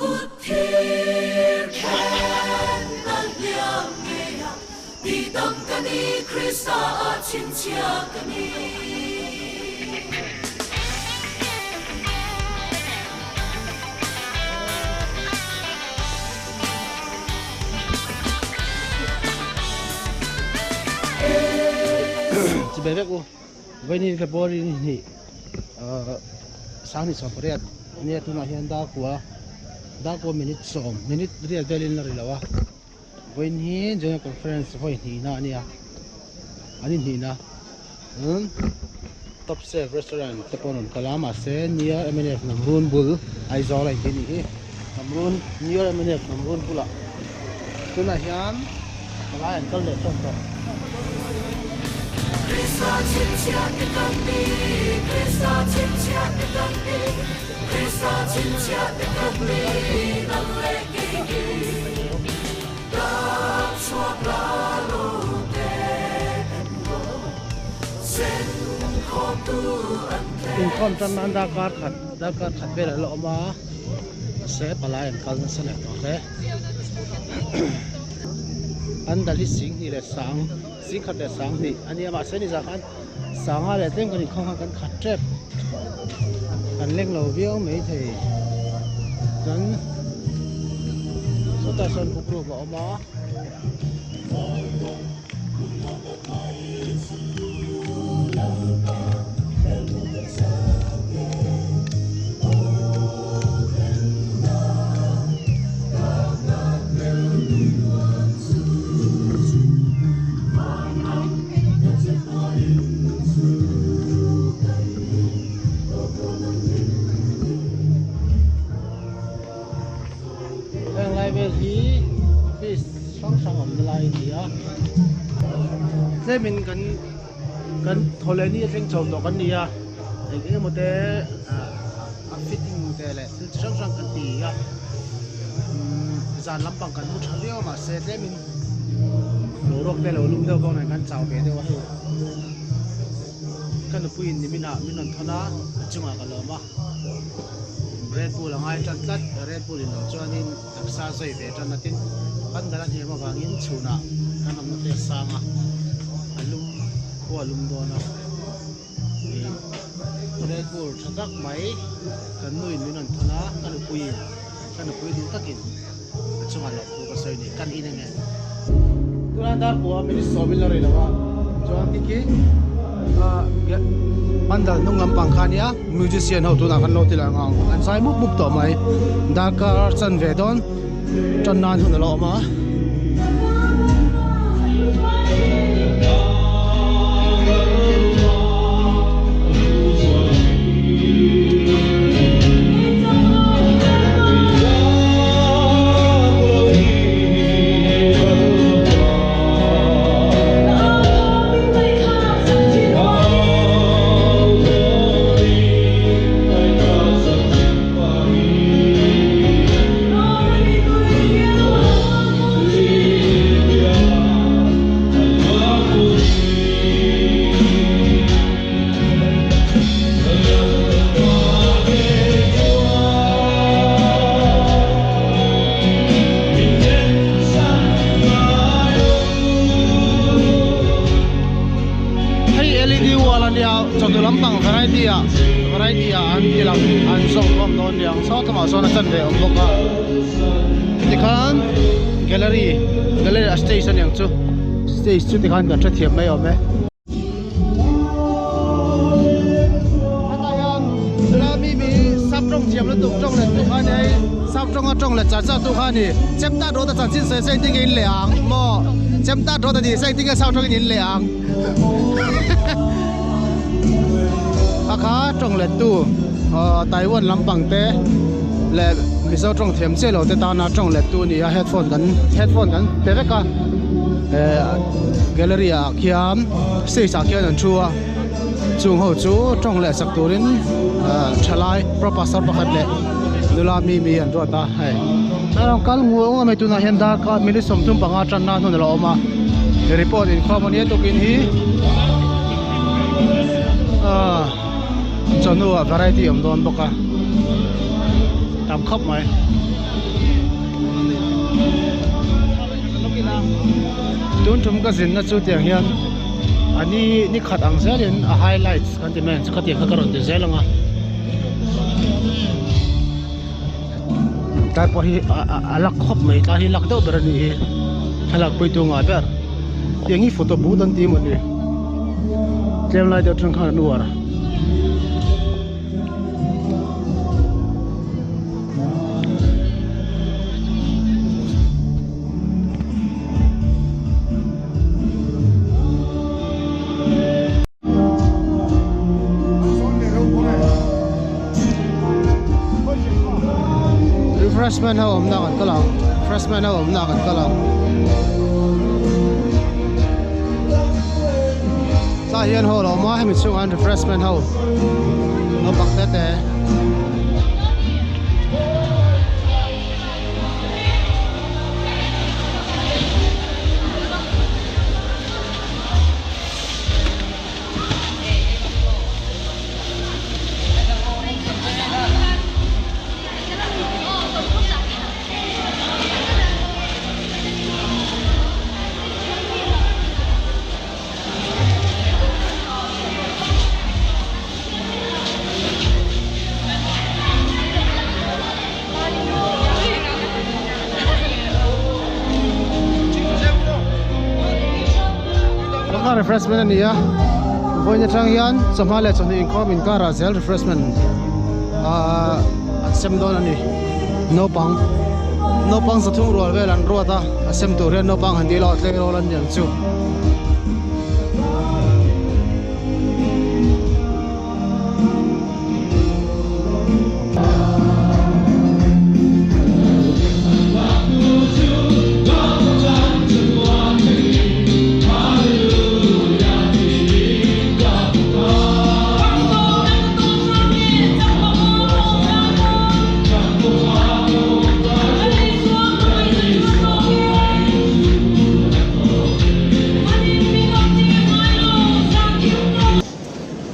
Kut thir khen nal hliam ngei a, tihdam ka ni, Krista ah chhinchhiah ka ni. Chibai vek u, Vawiin February ni hnih Sanghnih sawmpariat ania tunah hian Darkua Darkua minute sawm minute riat velin la ri lo a Vawiin hi General Conference vawi hnihna ania an inhnihna umm Top Chef Restaurant te pawh an rawn kal a mahse near mnf Namrun bul Aizawl a inti a nih hi Namrun near mnf Namrun bulah tunah hian palai an kal leh tawk tawh. Inkhawm tan nan darkar khat darkar khat vel a la awm a mahse palai an kal nasa leh tawh hle an dal hi sing hnih leh sang sing khat leh sang hnih a nia mahse ni zah khan sanga leh tlem kan inkhawm khan kan khat tep kan leng lo viau maithei chuan sawtah sawn book room a awm a. Heng lai vel hi office hrang hrang awmna lai a ni a tlemin kan kan thawhleh ni a thleng chho tawh kan ni a eng eng emaw te ah a fitting te leh thil chi hrang hrang kan ti a umm zan lampang kan mu tha viau a mahse tlemin boruak te lo lum deuh bawk nen kan chau ve deuh a hei ka nupuiin nimin ah min rawn thawn a a chungah ka lawm a. Red Bull a ngai tan tlat, Red Bull in loh chuanin taksa zui ve tan a tin kan dal a hniam avangin chhunah kan awmna te a sang a, a lum khua a lum dawn a, ih Red Bull tha tak mai kan nuin min rawn thawn a, ka nupuiin ka nupui duh takin a chungah loh thu ka sawi a ni, kan in enge. Tunah Darkua minute sawmin la rei lo a, chuan khi khi pandal hnung lampang kha ania musician ho tunah khan lo ti lang ang an zai mup mup tawh mai darkar chan ve dawn tan nan hun a lo awm a. Hei led wall a nia chawhnu lampang variety ah variety ah an ti lang an zawng khawm dawn nia ang saw lamah sawn a chan ve awm bawk a tikhan gallery gallery a stage a niang chu stage chu tikhan kan hrethiam mai awm e. Hetah hian nula mi mi sap tawng thiam lutuk tawng let tu kha a ni a sap tawnga tawng let char char tu kha a ni chemta rawt a chanchin sawi se engtin nge in leh ang maw chemta rawt a ni se engtin nge sap tawngin in leh ang a kha tawng let tu aw Taiwan lampang te leh Mizo tawng thiam chiah lo te tana tawng let tu a ni a headphone kan headphone kan pe vek a. Eh gallery ah khian stage ah khian an thu a chung ho chu tawng leh sak turin ah thalai pro pastor pakhat leh nula mi mi an ruat a hei a rawn kal ngur ngur mai tunah hian darkar minute 35 tanna hnun a lo awm a report inkhawm ania tukin hi ah chawhnu ah variety awm dawn bawk a tam khawp mai. Tun tum ka zinna chu tiang hian a ni ni khat ang zelin a highlights kan ti mai ang chu khatiang kha ka rawn ti zel ang a. Tlai pawh hi a lak khawp mai tlai hi lak deuh ber a nih hi thlalak pui tu ngah ber tiang hi photo booth an ti emaw ni tlem lai deuh atang khan an uar a. Refreshment ho awmna kan kal ang refreshment ho awmna kan kal ang tah hian hall a awm a hemi chhungah hian refreshment ho naupang te te. Kha refreshment a ni a vawiin atang hian chawhma leh chawhnu inkhawm inkarah zel refreshment ahh an sem dawn a ni naupang naupang zathum rual vel an ruat a a sem tur hian naupang han dil a tleirawl an ni ang chu.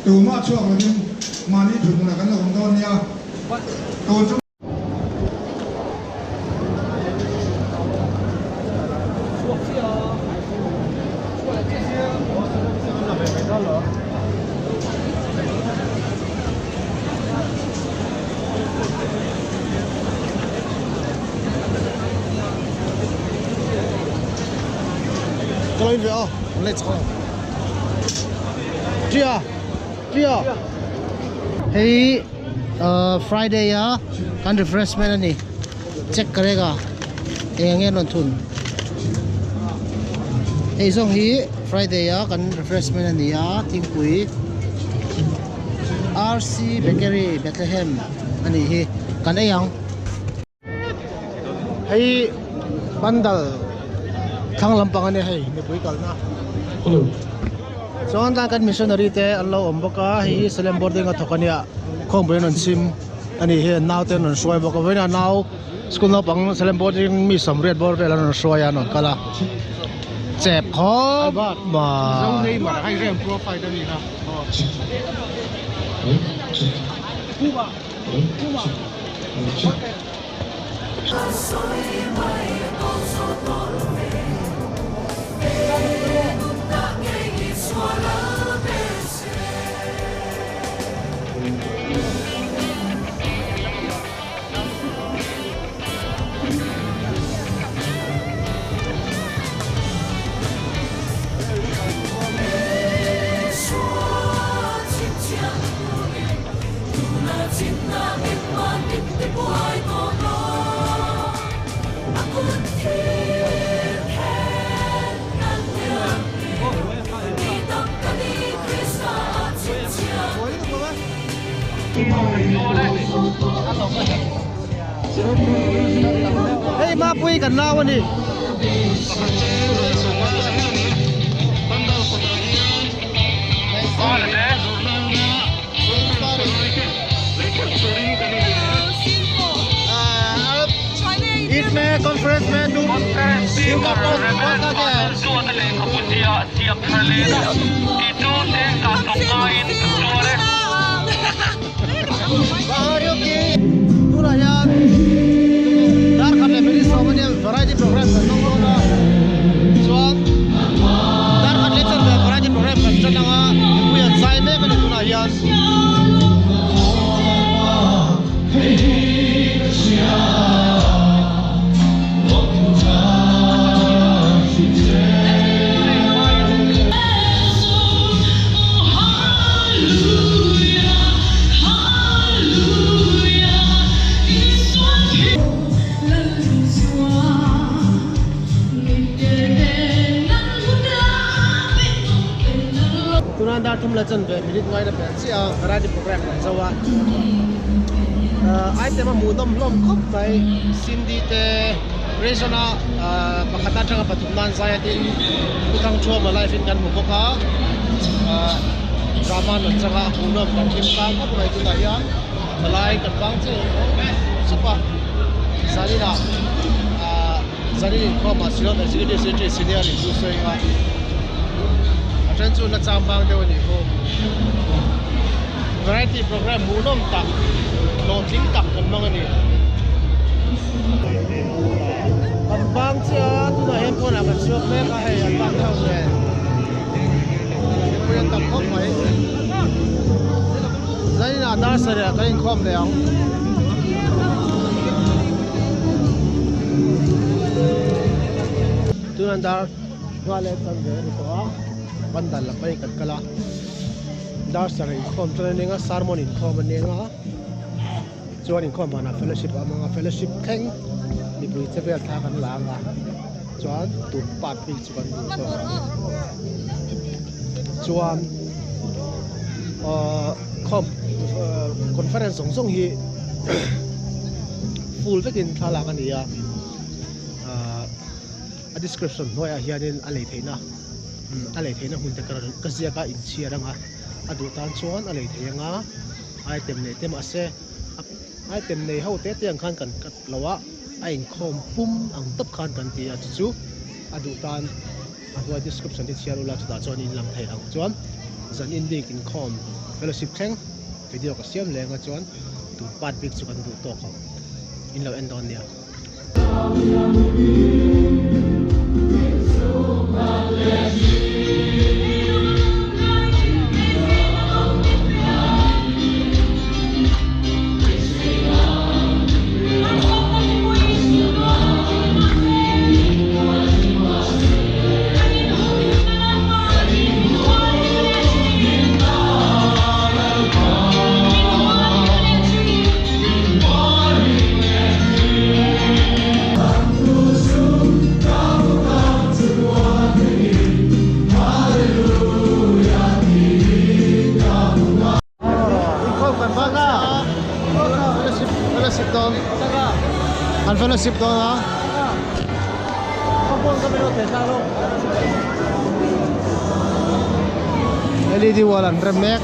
Tumah chhuak lovin mahni thutna kan lo awm dawn nia. Tun chu. Ka lo in ve aw, an lei chak lo. Tia, tia. Hei Friday a kan refreshment a ni. Check ka rek a. Eng nge rawn thun. Hei zawng hi Friday a kan refreshment a ni a thingpui RC Bakery Bethlehem a nih hi kan ei ang. Hei pandal thlang lampang a nia hei mipui kalna chuan tlai kan missionary te an lo awm bawk a hei hi Salem boarding a thawk a nia khawngpui an rawn chhim a nih hi nau te an rawn hruai bawk a vawiinah nau school naupang Salem boarding mi sawmriat bawr vel an rawn hruai a an rawn kal a chep khawp mai. Hei Mapui kan nau a ni. Conference Tunah hian dar khat leh minute sawm. Dar thum la chanve minute ngaina pel chiah a variety program kan zo a item a hmuhnawm hlawm khawp mai Cindy te Reason a pakhat atanga pathum nan zai a tin Pu Thangthuama live in kan hmu bawk a drama an rawn chang a a hmuhnawm kan hlim tlang khawp mai tunah hian palai kan vang chiah in sup a zaninah Zanin inkhawmah Shillong Executive Secretary Senior in chu sawi anga a then chu la cham bang deuh a nih khu. Variety program hmuhnawm tak hlawhtling tak kan hmang a ni. Kan bang chiah a tunah hian pawnah kan chhuak mek a hei an bang deuh nen mipui an tam khawp mai. Zaninah dar sarih ah kan inkhawm leh ang. Tuna dar hma leh chan ve a ni tawh a pandal lam pawhin kan kal a dar sarih inkhawm chuan a ning a sermon inkhawm a ning a chuan inkhawm banah fellowship a awm ang a fellowship thleng mipui che vel thla kan la ang a chuan tun part bik chu kan duh tawk ang chuan ahh khawm conference zawng zawng hi full vekin thlalak a ni a ahh a description hnuaiah hianin a lei theihna a lei theihna hmun te ka rawn ka ziak a inchhiar anga a duh tan chuan a lei thei anga item nei te mahse item nei ho te te ang khan kan cut lo a a inkhawm pum ang tawp khan kan ti a chu chu a duh tan a hnuai description te chhiar ula chutah chuan in lang thei ang chuan zan in bik inkhawm fellowship thleng video ka siam leng a chuan tun part bik chu kan duh tawk ang in lo en dawn nia. Inkhawm kan bak a fellowship fellowship dawn an fellowship dawn a LED wall an rem mek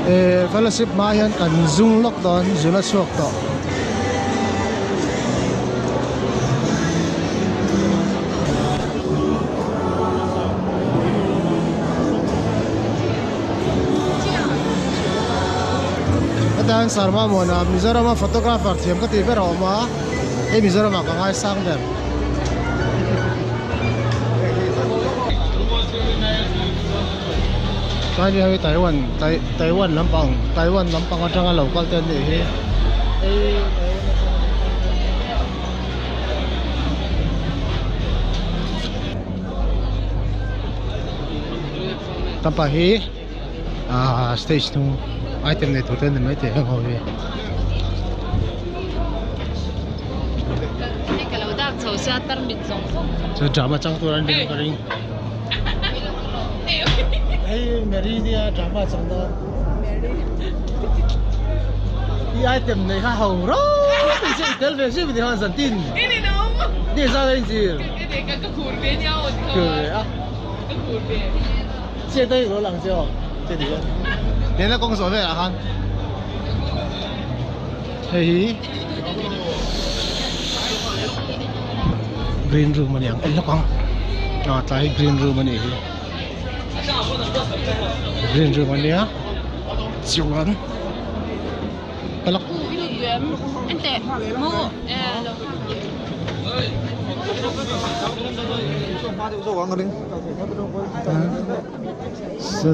Eh fellowship hma hian kan zung lawk dawn zun a chhuak tawh. Heta hian Sarma Muana Mizorama photographer thiam ka tih ber a awm a hei Mizoramah ka ngaisang ber. Tlai ni ho hi Taiwan Taiwan lampang Taiwan lampang atanga lo kal te an nih hi. Tapa hi ah stage hnung item nei tur te an ni maithei heng ho hi. Chu drama chang tur an ring ka ring. Hei Mary nia drama chang dawn. I item nei kha ho ro tih chu i tel ve zui ni khan zantin. Ni za in zir. Khur ve a. Chiang deuh lo lang che aw. Che ni hian. Nena kawng zawh velah khan. Hei hi green room a ni ang en lawk ang. Ah tlai hi green room a nih hi. Green room a nia chuan ka lak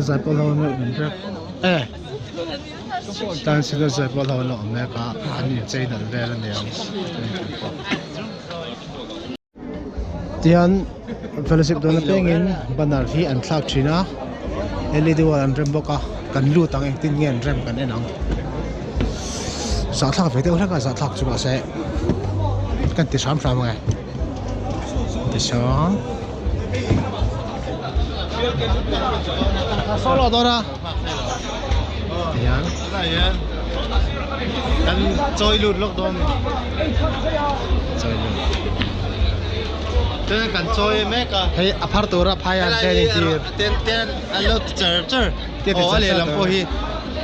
Zaipawl ho an awm mek e tan sila zaipawl ho an awm mek a an inchei nalh vel a niang. Tihian fellowship dawn apiangin banner hi an thlak thin a led wall an rem bawk a kan lut ang engtin nge an rem kan en ang. Zahthlak ve deuh hlek a zahthlak chu mahse kan ti hram hram ange tichuan solo dawn a tihian kan chawi lut lawk dawn chawi lut chuan kan chawi mek a hei a phar tura phai an training tir ten ten an lo ti char char Aw a lehlam pawh hi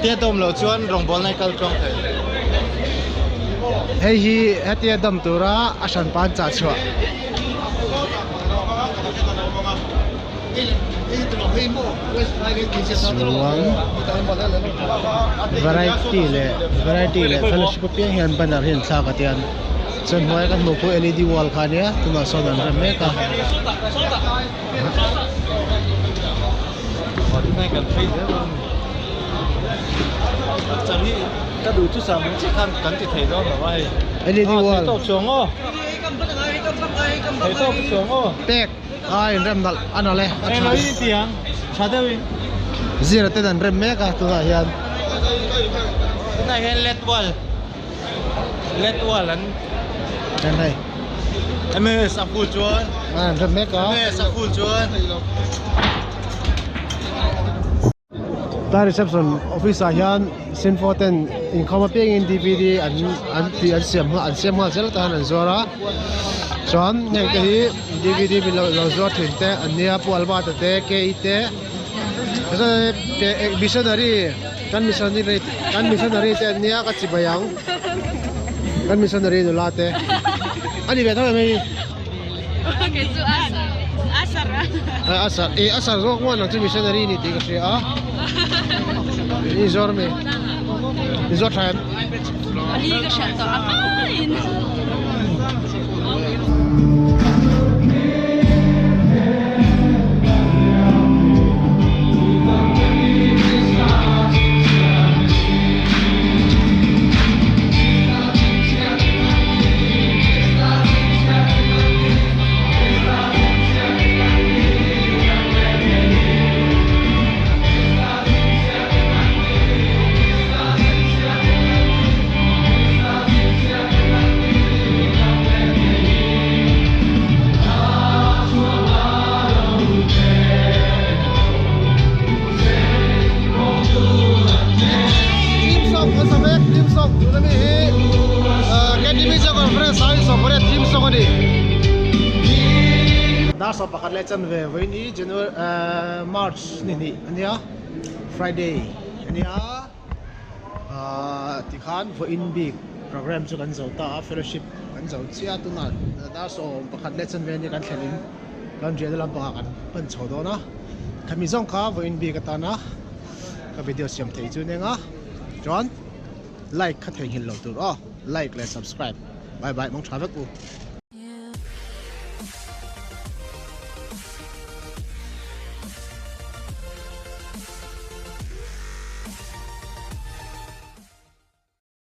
tia dawm loh chuan rawngbawlna hi kal tluang thei. Hei hi hetia dawm tura a hran pan chah chhuah. Chuan variety leh variety leh fellowship apiang hian banner hi an thlak a tian chuan hnuaia kan hmuh khu led wall kha ania tunah sawn an rem mek a. LED wall pek a inrem nalh a nalh e a tha zira ten an rem mek a tunah hian Let wall an Kan hei. MS a full chuan. An rem mek a. MS a full chuan. Ta reception office ah hian Sinfo ten inkhawm apiangin DVD an an ti an siam an siam nghal zel atan an zuar a. Chuan heng te hi DVD min lo lo zuar thin te an nia Pu Albert-a te K-i te missionary Kan missionary kan missionary te an nia ka chibai ang kan missionary nula te ani ve tho em hei Kei chu asar asar asar e asar zawk maw nang chu missionary ni tih ka hria a i zawr ami i zawr tha em Ali ka hriat tawh a faiin. Theme song kan sa mek theme song tuna mi hi KTV chu conference a insawm pariat theme song a ni. Dar 11 leh chanve vawiin hi January March ni hnih a nia Friday a nia. Ahh tikhan vawiin bik program chu kan zo ta a fellowship kan zo chiah a tunah dar 11 leh chanve ania kan thlen in kan riahna lampangah kan pan chho dawn a khami zawng kha vawiin bik atana ka video siam thei chu nia chuan like kha theihnghilh loh tur aw like leh subscribe bye bye mawng tha vek u.